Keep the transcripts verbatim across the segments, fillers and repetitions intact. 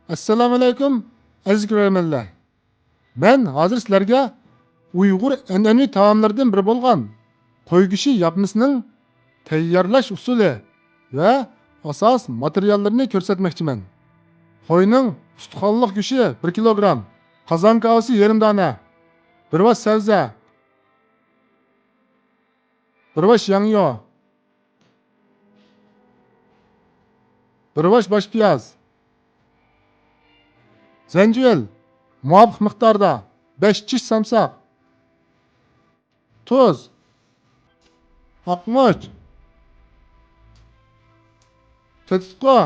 ئەسسالامۇئەلەيكۇم، ئەزىز كۆرەرمەنلەر. مەن ھازىر سىلەرگە ئۇيغۇر ئەنئەنىۋى تائاملىرىدىن بىرى بولغان قوي گۆشى ياپمىسىنىڭ تەييارلاش ئۇسۇلى ۋە ئاساس ماتېرىياللىرىنى كۆرسەتمەكچىمەن. قوينىڭ ئۇستىخانلىق گۆشى بىر كىلوگرام، قازان كاۋىسى يېرىم دانە، بىر ۋاش سەۋزە، بىر ۋاش ياڭيۇ، بىر ۋاش باش پىياز، زەنجىۋىل، مۇۋاپىق مىقداردا بەش چىش سامساق، تۇز، ئاقمۇچ، تېتىتقۇ،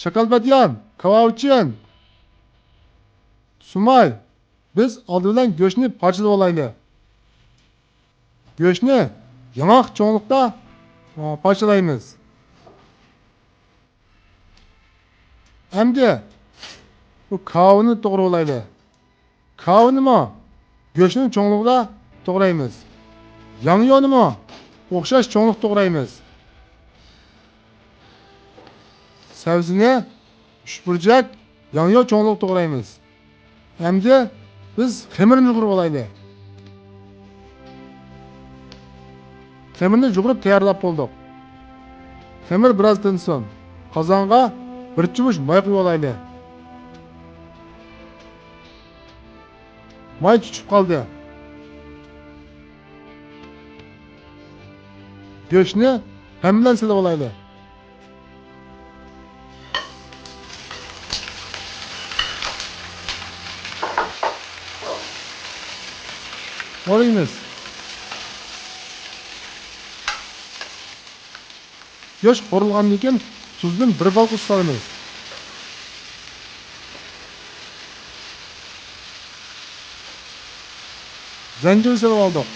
شاكال بەدىيان، كاۋاۋىچىن، سۇماي. بىز ئالدى بىلەن گۆشنى پارچىلىۋالايلى. گۆشنى ياڭاق چوڭلۇقتا، ئا، پارچىلايمىز. ئەمدى بۇ كاۋىنى توغرىۋالايلى. كاۋىنىمۇ گۆشنىڭ چوڭلۇقىدا توغرايمىز. ياڭيۇنىمۇ ئوخشاش چوڭلۇقتا توغرايمىز. سەۋزىنى ئۈچ بۇرجەك ياڭيۇ چوڭلۇقتا توغرايمىز. ئەمدى بىز خېمىرنى يۇغۇرۇۋالايلى. خېمىرنى يۇغۇرۇپ تەييارلاپ بولدۇق. خېمىر بىراز تىنسۇن. قازانغا بىر چومۇچ ماي قۇيۇۋالايلى. ماي چۈچۈپ قالدى. گۆشنى خەم بىلەن سېلىۋالايلى. قورۇيمىز. گۆش قورۇلغاندىن كېيىن تۇزدىن بىر بال قوشۇپ سالىمىز. زەنجىۋىل سېلىپ ئالدۇق.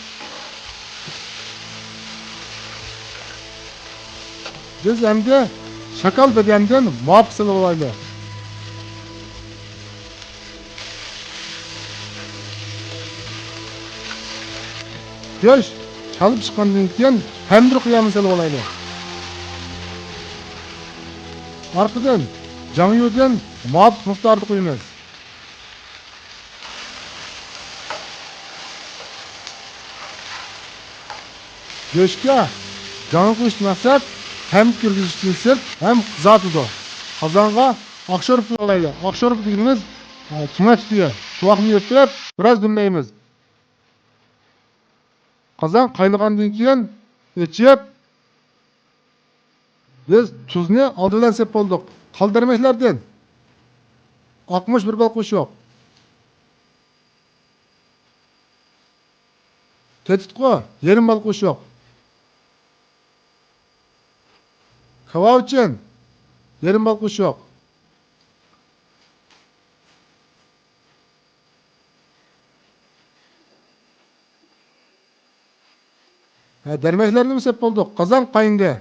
بىز ئەمدى شاكال بەدىيەندىن مۇۋاپىق سېلىۋالايلى. گۆش چالىپ چىققاندىن كېيىن تەندۇر قىيامى سېلىۋالايلى. ئارقىدىن جاڭيۇدىن مۇۋاپىق مىقداردا قۇيىمىز. گۆشكە جاڭ قوشۇش مەقسەت ھەم كىرگۈزۈشتىن سىرت ھەم قىزارتىدۇ. قازانغا ئاق شورپا قىلايلى. ئاق شورپا دېگىنىمىز، ئە، تۇڭاچ سۈيى. تۇۋاقنى يۆتكەپ، بىراز دۈملەيمىز. قازان قاينىغاندىن كېيىن ئېچىپ، بىز تۇزنى ئالدى بىلەن سېلىپ بولدۇق. قالدى دەرمەكلەردىن ئاقمۇچ بىر بال قوشۇق. تېتىتقۇ يېرىم بال قوشۇق. كاۋاۋىچىن يېرىم بال قوشۇق. ھە، دەرمەكلەرنىمۇ سېلىپ بولدۇق. قازان قاينىدى.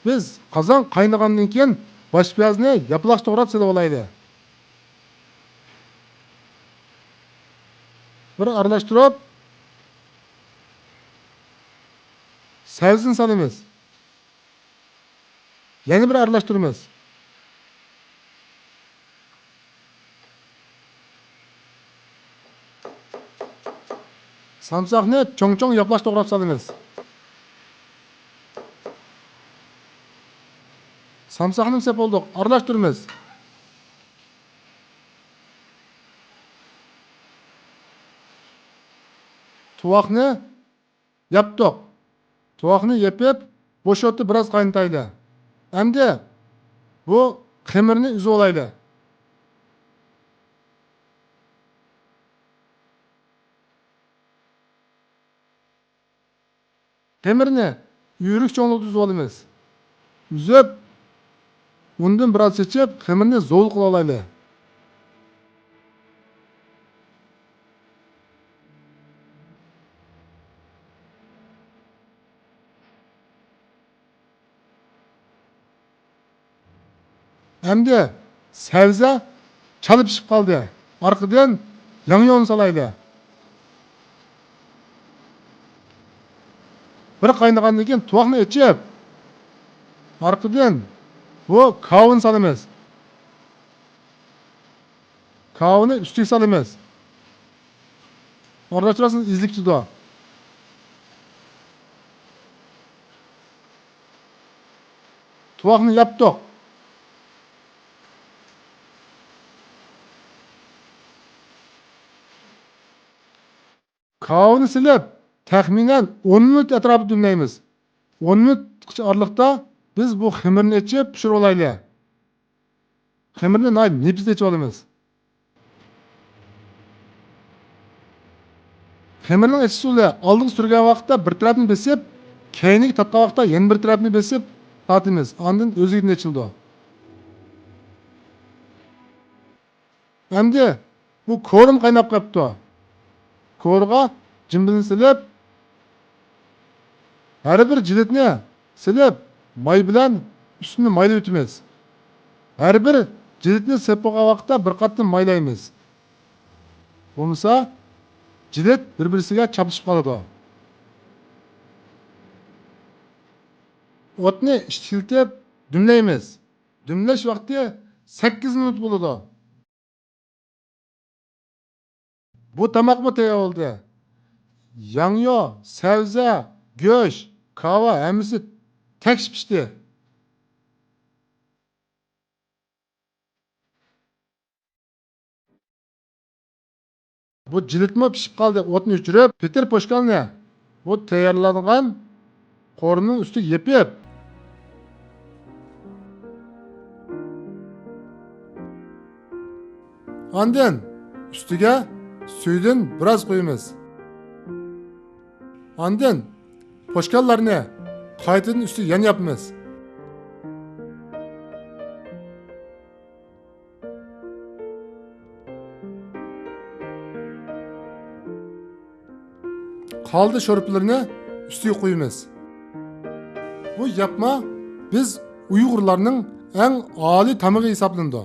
بىز قازان قاينىغاندىن كېيىن باش پىيازنى ياپىلاقچە توغراپ سېلىۋالايلى. بىر ئارىلاشتۇرۇپ، سەۋزىنى سالىمىز. يەنە بىر ئارىلاشتۇرىمىز. سامساقنى چوڭ-چوڭ ياپىلاقچە توغراپ سالىمىز. سامساقنى سېلىپ بولدۇق، ئارىلاشتۇرىمىز. تۇۋاقنى ياپتۇق. تۇۋاقنى يېپىپ، بوش ئوتتا بىراز قاينىتايلى. ئەمدى بۇ خېمىرنى ئۈزۈۋالايلى. خېمىرنى ئۆرۈك چوڭلۇقتا ئۈزۈۋالىمىز. ئۈزۈپ، ئۇندىن بىراز چېچىپ، خېمىرنى زوۋۇل قىلالايلى. ئەمدى سەۋزە چالا پىشىپ قالدى. ئارقىدىن ياڭيۇنى سالايلى. بىر قاينىغاندىن كېيىن تۇۋاقنى ئېچىپ، ئارقىدىن بۇ كاۋىنى سالىمىز. كاۋىنى ئۈستىگە سالىمىز. ئارىلاشتۇرسىڭىز ئىزلىك چىقىدۇ. تۇۋاقنى ياپتۇق. كاۋىنى سېلىپ، تەخمىنەن ئون مىنۇت ئەتراپىدا دۈملەيمىز. ئون مىنۇتقىچە ئارىلىقتا بىز بۇ خېمىرنى ئېچىپ پىشۇرۇۋالايلى. خېمىرنى ناھايىتى نېپىز ئېچىۋالىمىز. خېمىرنىڭ ئېچىش ئۇسۇلى: ئالدىغا سۈرگەن ۋاقىتتا بىر تەرەپنى بېسىپ، كەينىگە تارتقان ۋاقىتتا يەنە بىر تەرەپنى بېسىپ تارتىمىز. ئاندىن ئۆزلۈكىدىن ئېچىلىدۇ. ئەمدى بۇ كورىمۇ قايناپ قاپتۇ. كورىغا جىمبىلنى سېلىپ، ھەر بىر جىلىتنى سېلىپ، ماي بىلەن ئۈستىنى مايلاۋېتىمىز. ھەر بىر جىلىتنى سېلىپ بولغان ۋاقىتتا بىر قاتتىن مايلايمىز. بولمىسا، جىلىت بىر-بىرسىگە چاپلىشىپ قالىدۇ. ئوتنى ئىشلىتىپ دۈملەيمىز. دۈملەش ۋاقتى سەككىز مىنۇت بولىدۇ. بۇ تاماقمۇ تەييار بولدى. ياڭيۇ، سەۋزە، گۆش، كاۋا ھەممىسى تەكشى پىشتى. بۇ جىلىتمۇ پىشىپ قالدى. ئوتنى ئۆچۈرۈپ، پېتىر پوشكالنى بۇ تەييارلانغان قورۇمىنىڭ ئۈستىگە يېپىپ، ئاندىن ئۈستىگە سۈيىدىن بىراز قۇيىمىز. ئاندىن پوشكاللارنى قايتىدىن ئۈستىگە يەنە ياپىمىز. قالدى شورپىلىرىنى ئۈستىگە قۇيىمىز. بۇ ياپما بىز ئۇيغۇرلارنىڭ ئەڭ ئالىي تامىقى ھېسابلىنىدۇ.